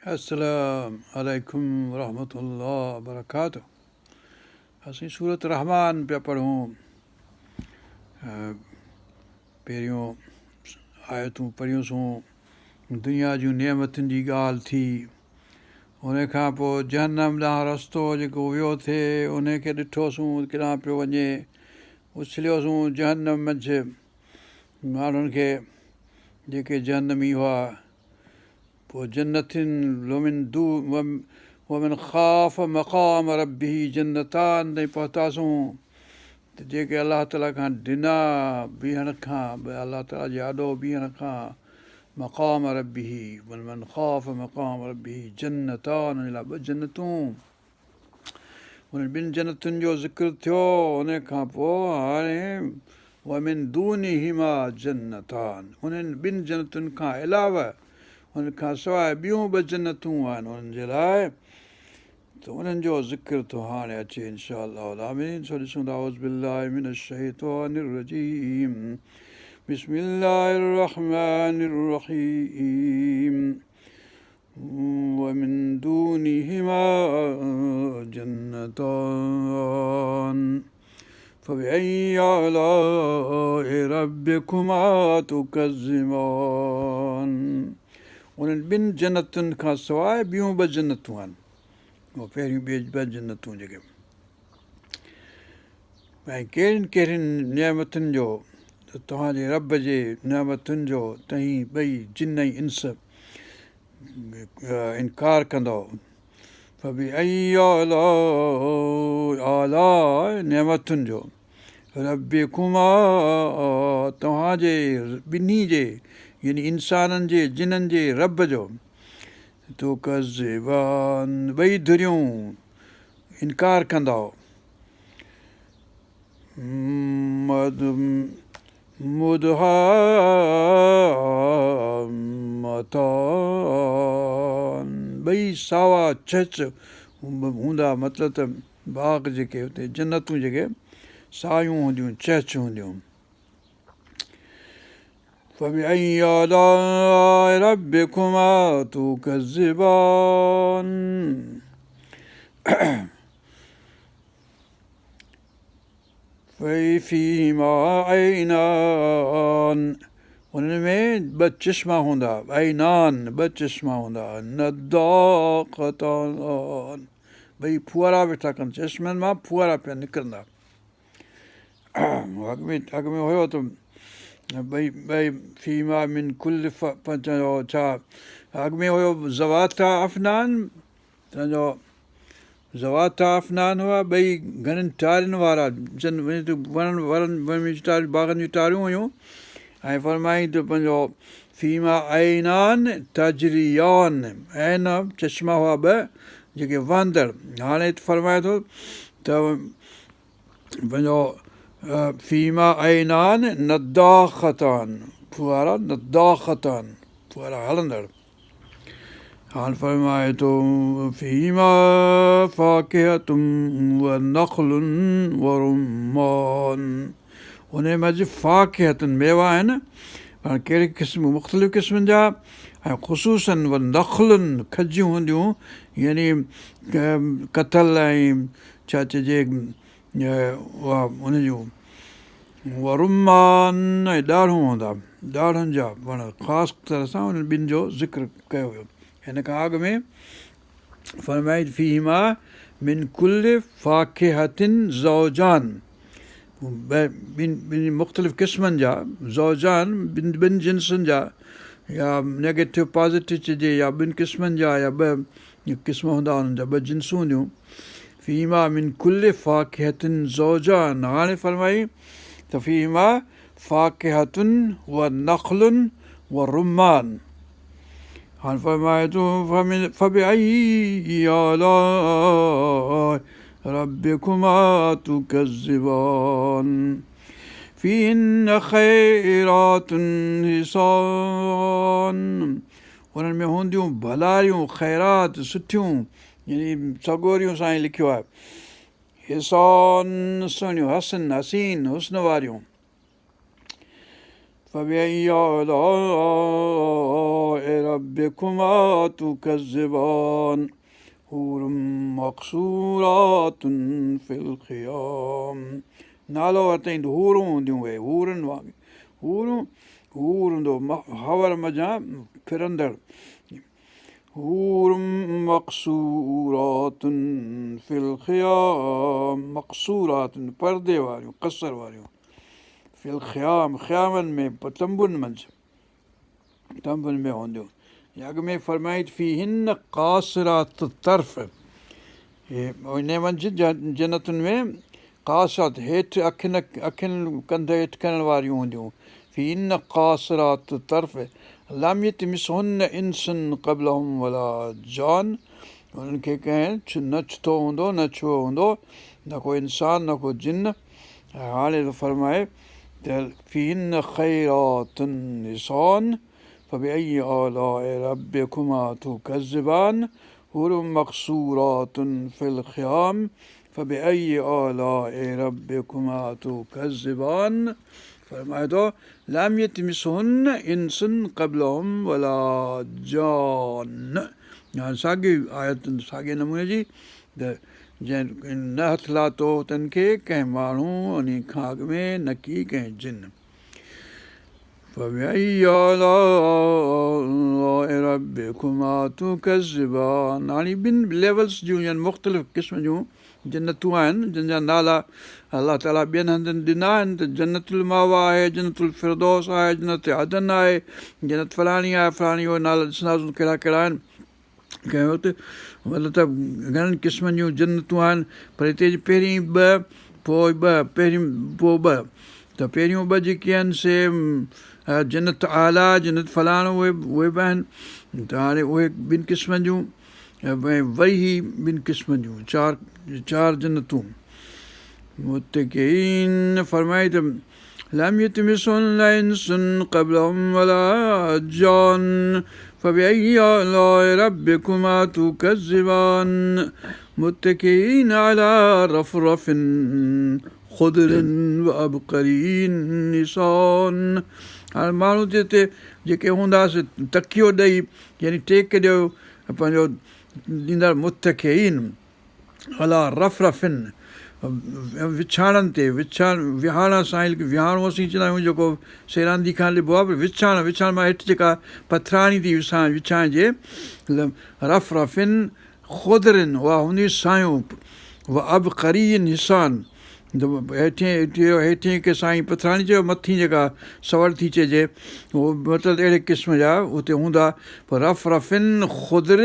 السلام عليڪم ورحمة الله وبرڪاته اسين سورت رحمان پيا پڙهون پهريون آيتون پڙهيونسون دنيا جون نعمتن جي ڳالهه ٿي ان کان پوء جهنم ڏانهن رستو جيڪو ويو ٿي ان کي ڏٺوسون ڪيڏانهن پيو وڃي اڇليوسون جهنم منجهه ماڻهن کي جيڪي جهنمي هئا پوء جنتين ومن دو ومن خاف مقام ربه جنتان تائين پهتاسون ته جيڪي الله تعالي کان ڊنا بيهڻ کان الله تعالي جي آڏو بيهڻ کان مقام ربه ومن خاف مقام ربه جنتان ان لاء ٻه جنتون انهن ٻن جنتن جو ذڪر ٿيو ان کان پوء هاڻي ومن دونهما جنتان انهن ٻن جنتن کان علاوه ان کان سواء ٻيون ٻه جنتون آهن انهن جي لاء ته انهن جو ذڪر ٿو هاڻي اچي انشاء الله العالمين سو ڏسون ٿا اعوذ بالله من الشيطان الرجيم بسم الله الرحمن الرحيم ومن دونهما جنتان فبأي آلاء ربڪما تڪذبان انهن ٻن جنتن کان سواء ٻيون ٻه جنتون آهن اهي پهريون ٻه ٻه جنتون جيڪي ۽ ڪهڙين ڪهڙين نعمتن جو توهان جي رب جي نعمتن جو توهين ٻئي جن ۽ انس انڪار ڪندؤ فبأي آلاء نعمتن جو ربڪما توهان جي ٻنهي جي يعني انسانن جي جنن جي رب جو تڪذبان ٻئي ڌريون انڪار ڪندؤ مدهامتان ٻئي ساوا چهچ هوندا مطلب ته باغ جيڪي اتي جنتون جيڪي سايون هونديون چهچ هونديون. فبأي آلاء ربڪما تڪذبان فيهما عينان انهن ۾ ٻه چشما هوندا عينان ٻه چشما هوندا نضاختان ٻئي ڦوهارا ويٺا ڪن چشمن مان ڦوهارا پيا نڪرندا اڳ ۾ اڳ ۾ هيو ته ٻئي ٻئي فيهما من ڪل ڇا اڳ ۾ هيو ذواتا افنان تنهنجو ذواتا افنان هئا ٻئي گهڻين ٽارين وارا جن وڻن وڻن ۾ باغن جون ٽاريون هيون ۽ فرمائين ته پنهنجو فيهما عينان تجريان عين چشما هئا ٻه جيڪي وهندڙ هاڻي فرمائي ٿو ته پنهنجو فيهما عينان نضاختان ڦوهارا نضاختان ڦوهارا هلندڙ هاڻ فرمائي ٿو فيهما فاڪهة و نخل و رمان ان منجه فاڪهة ميوا آهن پر ڪهڙي قسم مختلف قسمن جا ۽ خصوصا و نخل کجيون هونديون يعني ڪتل ۽ ڇا چئجي اها ان جون ورمان ۽ ڏاڙهون هوندا ڏاڙهن جا وڻ خاص طرح سان انهن ٻن جو ذڪر ڪيو ويو هن کان اڳ ۾ فرمائي فيهما من ڪل فاڪهة زوجان ٻن ٻن مختلف قسمن جا زوجان ٻن ٻن جنسن جا يا نيگيٽو پازيٽو چئجي يا ٻن قسمن جا يا ٻه قسم هوندا انهن جا ٻه جنسون هونديون فيهما من ڪل فاڪهة زوجان هاڻي فرمائي ته فيهما فاڪهة و نخل و رمان هاڻي فرمائي ٿو فبأي آلاء ربڪما تڪذبان فيهن خيرات حسان انهن ۾ هونديون ڀلاريون، خيرات، سٺيون يعني سڳوريون سائين لکيو آهي. حسان سهڻيون، حسن، حسين، حسن واريون. فبأي آلاء ربكما تكذبان حور مقصورات في الخيام نالو ورتائين ته حورون هونديون اهي حورن وانگي حورون حور هوندو حور منجهان ڦرندڙ حور مقصورات في الخيام مقصورات پردي واريون قصر واريون في الخيام خيامن ۾ تنبن منجه تنبن ۾ هونديون اڳ ۾ فرمائي فيهن قاصرات الطرف ان منجه جنتن ۾ قاصرات هيٺ اکين اکين ڪنڌ هيٺ ڪرڻ واريون هونديون فيهن قاصرات الطرف لم يطمثهن انس قبلهم ولا جان انهن کي ڪنهن نه ڇٿو هوندو نه ڇهيو هوندو نه ڪو انسان نه ڪو جن هاڻي ٿو فرمائي ته فيهن خيرات حسان فبأي آلاء ربڪما تڪذبان حور مقصورات في الخيام فبأي آلاء ربڪما تڪذبان فرمائي ٿو لم يطمثهن انس قبلهم ولا جان هاڻي ساڳي آيت ساڳي نموني جي ته جنهن نه هٿ لاتو تن کي ڪنهن ماڻهو انهي کان اڳ ۾ نڪي ڪنهن جن. فبأي آلاء ربڪما تڪذبان هاڻي ٻن ليولس جون يعني مختلف قسم جون جنتون آهن جن جا نالا الله تعاليٰ ٻين هنڌن ڏنا آهن ته جنت الماويٰ آهي جنت الفردوس آهي جنت عدن آهي جنت فلاڻي آهي فلاڻي اهي نالا ڏسنداسون ڪهڙا ڪهڙا آهن ڪنهن وقت مطلب ته گهڻن قسمن جون جنتون آهن پر هتي پهرين ٻه پوء ٻه پهريون پوء ٻه ته پهريون ٻه جيڪي آهن سي جنت اعليٰ جنت فلاڻو اهي اهي به آهن ته هاڻي اهي ٻن قسمن جون ۽ وري هي ٻن قسمن جون چار چار جنتون متڪئين فرمائي ته لم يطمثهن انس قبلهم ولا جان فبأي آلاء ربكما تكذبان متكئين على رفرف خضر وعبقري حسان هاڻي ماڻهو جتي جيڪي هوندا سي تڪيو ڏئي يعني ٽيڪ ڏيو پنهنجو ڏيندا متڪئين عليٰ رفرف وڇاڻن تي، وڇاڻ، وهاڻا سائين وهاڻو اسين چوندا آهيون جيڪو سيراندي کان ڏبو آهي پر وڇاڻ، وڇاڻ معنيٰ هيٺ جيڪا پٿراڻي ٿي وڇائجي، رفرف خضر اها هوندي سايون وعبقري حسان هيٺين هيٺين کي سائي پٿراڻي چيو مٿين جيڪا سوڙ ٿي چئجي اهو مطلب اهڙي قسم جا اتي هوندا پر رفرف خضر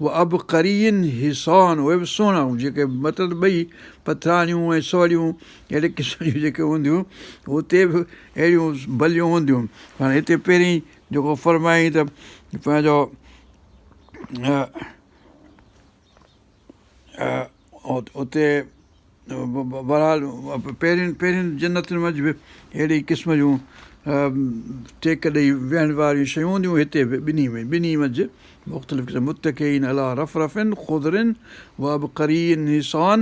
وعبقري حسان اهي به سهڻا جيڪي مطلب ٻئي پٿراڻيون ۽ سوڙيون اهڙي قسم جون جيڪي هونديون اتي به اهڙيون ڀليون هونديون هاڻي هتي پهرين جيڪو فرمائي ته پنهنجو اتي بهرحال پهرين پهرين جنتن منجهه به اهڙي قسم جون ٽيڪ ڏئي ويهڻ واريون شيون هونديون هتي به ٻنهي ۾ ٻنهي منجهه مختلف قسم متڪئين عليٰ رفرف خضر وعبقري حسان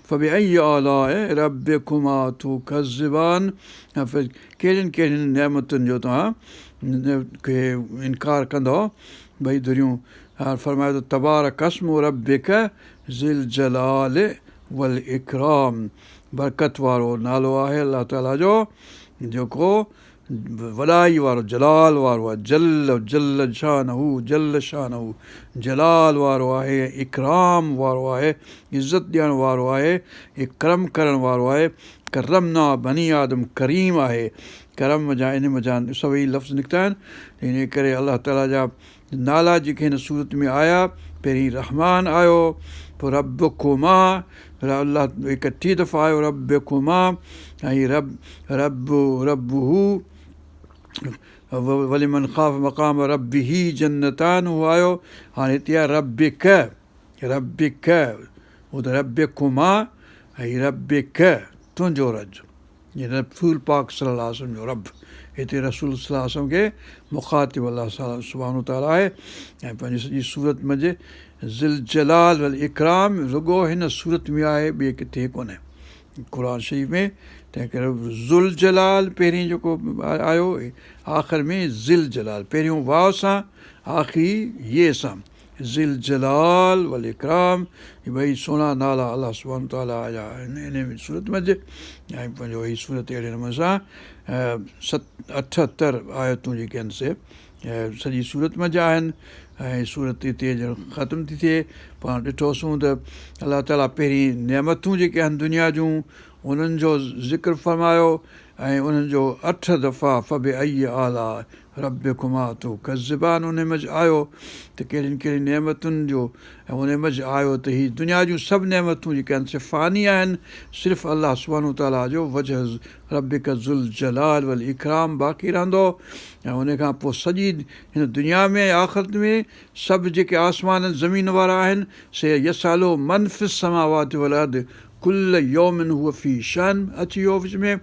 فبأي آلاء ربڪما تڪذبان ڪهڙين ڪهڙين نعمتن جو توهان کي انڪار ڪندؤ ٻئي ڌريون فرمايو ته تبارڪ اسم ربڪ ذي الجلال والاڪرام برڪت وارو نالو آهي الله تعالي جو جيڪو وڏائي وارو جلال وارو آهي جل جل شانه جل شانه جلال وارو آهي ۽ اڪرام وارو آهي عزت ڏيڻ وارو آهي ڪرم ڪرڻ وارو آهي ڪرمنا بني آدم ڪريم آهي ڪرم جا ان منجهان سڀئي لفظ نڪتا آهن ان ڪري الله تعالي جا نالا جيڪي هن سورت ۾ آيا، پهرين رحمان آيو، پوء ربڪما، الله 31 دفعا آيو ربڪما ۽ رب رب ربه ولمن خاف مقام ربه جنتان اهو آيو، هاڻي هتي آهي ربڪ ربڪ هو ته ربڪما ۽ ربڪ تنهنجو رج. جيئن رسول پاڪ صلي الله عليه وسلم جو رب هتي رسول صلي الله عليه وسلم کي مخاطب الله سبحانه وتعالٰي آهي ۽ پنهنجي سڄي سورت منجهه ذي الجلال والاڪرام رڳو هن سورت ۾ آهي ٻئي ڪٿي ڪونهي قرآن شريف ۾ تنهن ڪري ذوالجلال پهرين جيڪو آيو آخر ۾ ذي الجلال پهريون واو سان آخري يي سان ذي الجلال والاڪرام هي ٻئي سهڻا نالا الله سبحانه وتعاليٰ جا آهن ان سورت منجه ۽ پنهنجو هي سورت اهڙي نموني سان 78 آيتون جيڪي آهن سي سڄي سورت منجه آهن ۽ سورت هتي ڄڻ ختم ٿي ٿئي. پاڻ ڏٺوسون ته الله تعاليٰ پهرين نعمتون جيڪي آهن دنيا جون انهن جو ذڪر فرمايو ۽ انهن جو اٺ دفعا فبأي آلاء ربڪما تڪذبان انهي منجه آيو ته ڪهڙين ڪهڙين نعمتن جو ۽ انهي منجه آيو ته هي دنيا جون سڀ نعمتون جيڪي آهن سي فاني آهن صرف الله سبحانه وتعاليٰ جو وجه ربڪ ذوالجلال والاڪرام باقي رهندو ۽ ان کان پوء سڄي هن دنيا ۾ ۽ آخرت ۾ سڀ جيڪي آسمان ۽ زمين وارا آهن سي يسأله من في السماوات والارض ڪل يوم هو في شان اچي ويو وچ ۾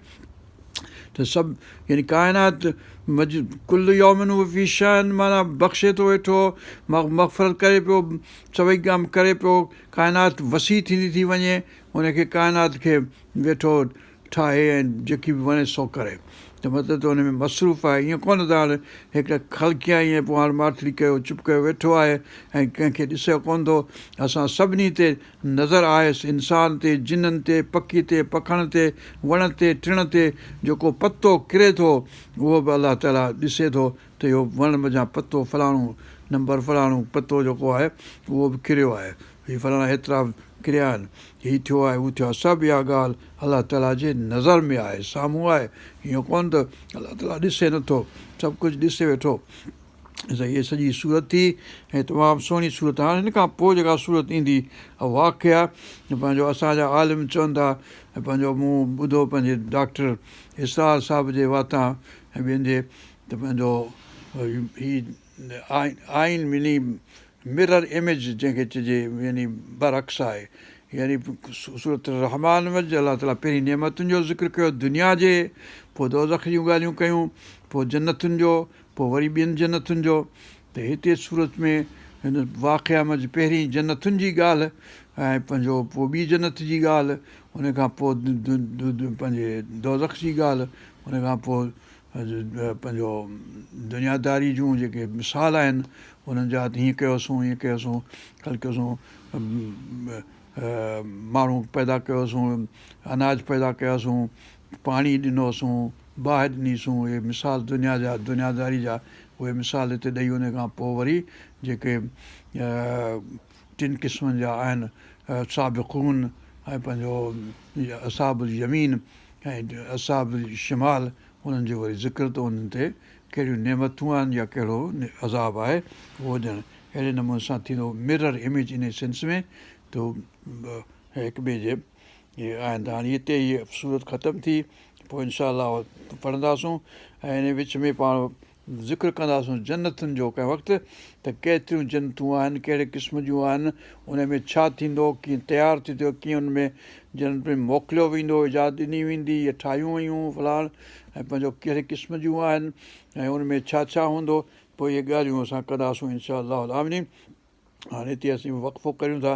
ته سڀ يعني ڪائنات ڪل يوم هو في شان معنيٰ بخشي ٿو ويٺو مغفرت ڪري پيو سڀئي ڪم ڪري پيو ڪائنات وسيع ٿيندي ٿي وڃي ان کي ڪائنات کي ويٺو ٺاهي ۽ جيڪي به وڻيس سو ڪري ته مطلب ته ان ۾ مصروف آهي ائين ڪونه ته هاڻي هڪ خلقيائين ۽ پوء هاڻي ماٺڙي ڪيو چپ ڪيو ويٺو آهي ۽ ڪنهن کي ڏسي ڪونه ٿو اسان سڀني تي نظر آهيس انسان تي جنن تي پکي تي پکڻ تي وڻ تي ٽڻ تي جيڪو پتو ڪري ٿو اهو به الله تعاليٰ ڏسي ٿو ته اهو وڻ منجهان پتو فلاڻو نمبر فلاڻو پتو جيڪو آهي اهو به ڪريو آهي هي فلاڻا هيترا ڪريا آهن، هي ٿيو آهي، هو ٿيو آهي، سڀ اها ڳالهه الله تعاليٰ جي نظر ۾ آهي، سامهون آهي، ائين ڪونه ته الله تعاليٰ ڏسي نه ٿو، سڀ ڪجهه ڏسي ويٺو. هيء سڄي سورت ٿي ۽ تمام سهڻي سورت هاڻي هن کان پوء جيڪا سورت ايندي واقعا پنهنجو اسان جا عالم چون ٿا ۽ پنهنجو مون ٻڌو پنهنجي ڊاڪٽر اسرار صاحب جي واتان ۽ ٻين جي ته پنهنجو هي آئين ملي Mirror Image جنهن کي چئجي يعني برعڪس آهي يعني سورة الرحمان منجه الله تعالي پهرين نعمتن جو ذڪر ڪيو دنيا جي پوء دوزخ جون ڳالهيون ڪيون پوء جنتن جو پوء وري ٻين جنتن جو ته هتي سورت ۾ هن واقعا منجه پهرين جنتن جي ڳالهه ۽ پنهنجو پوء ٻي جنت جي ڳالهه ان کان پوء پنهنجي دوزخ جي ڳالهه ان کان پوء پنهنجو دنياداري جون جيڪي مثال آهن انهن جا ته هيئن ڪيوسون هيئن ڪيوسون خلقيوسون ماڻهو پيدا ڪيوسون اناج پيدا ڪيوسون پاڻي ڏنوسون باهه ڏنيسون اهي مثال دنيا جا دنياداري جا اهي مثال هتي ڏئي ان کان پوء وري جيڪي ٽن قسمن جا آهن سابقون ۽ پنهنجو اصحاب اليمين ۽ اصحاب الشمال انهن جو وري ذڪر ته انهن تي ڪهڙيون نعمتون آهن يا ڪهڙو عذاب آهي اهو ڄڻ اهڙي نموني سان ٿيندو مرر اميج انهي سينس ۾ ته هڪ ٻئي جي آهن ته هاڻي هتي هيء سورت ختم ٿي پوء انشاء الله پڙهنداسون ۽ انهي وچ ۾ پاڻ ذڪر ڪنداسون جنتن جو ڪنهن وقت ته ڪيتريون جنتون آهن، ڪهڙي قسم جون آهن، ان ۾ ڇا ٿيندو، ڪيئن تيار ٿي ٿيو، ڪيئن ان ۾ جنت ۾ موڪليو ويندو، اجازت ڏني ويندي يا ٺاهيون ويون فلاڻ ۽ پنهنجو ڪهڙي قسم جون آهن ۽ ان ۾ ڇا ڇا هوندو، پوء اهي ڳالهيون اسان ڪنداسون انشاء الله العالمين. هاڻي هتي اسين وقفو ڪريون ٿا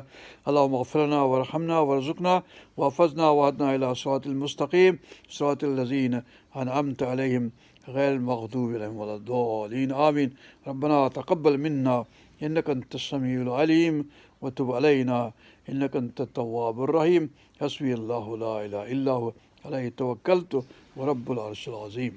اللهم اغفر لنا وارحمنا وارزقنا واحفظنا واهدنا الي صراط المستقيم صراط الذين انعمت عليهم غير المغضوب عليهم ولا الضالين آمين ربنا تقبل منا انك انت السميع العليم وتب علينا انك انت التواب الرحيم حسبي الله لا اله الا هو عليه توكلت ورب العرش العظيم.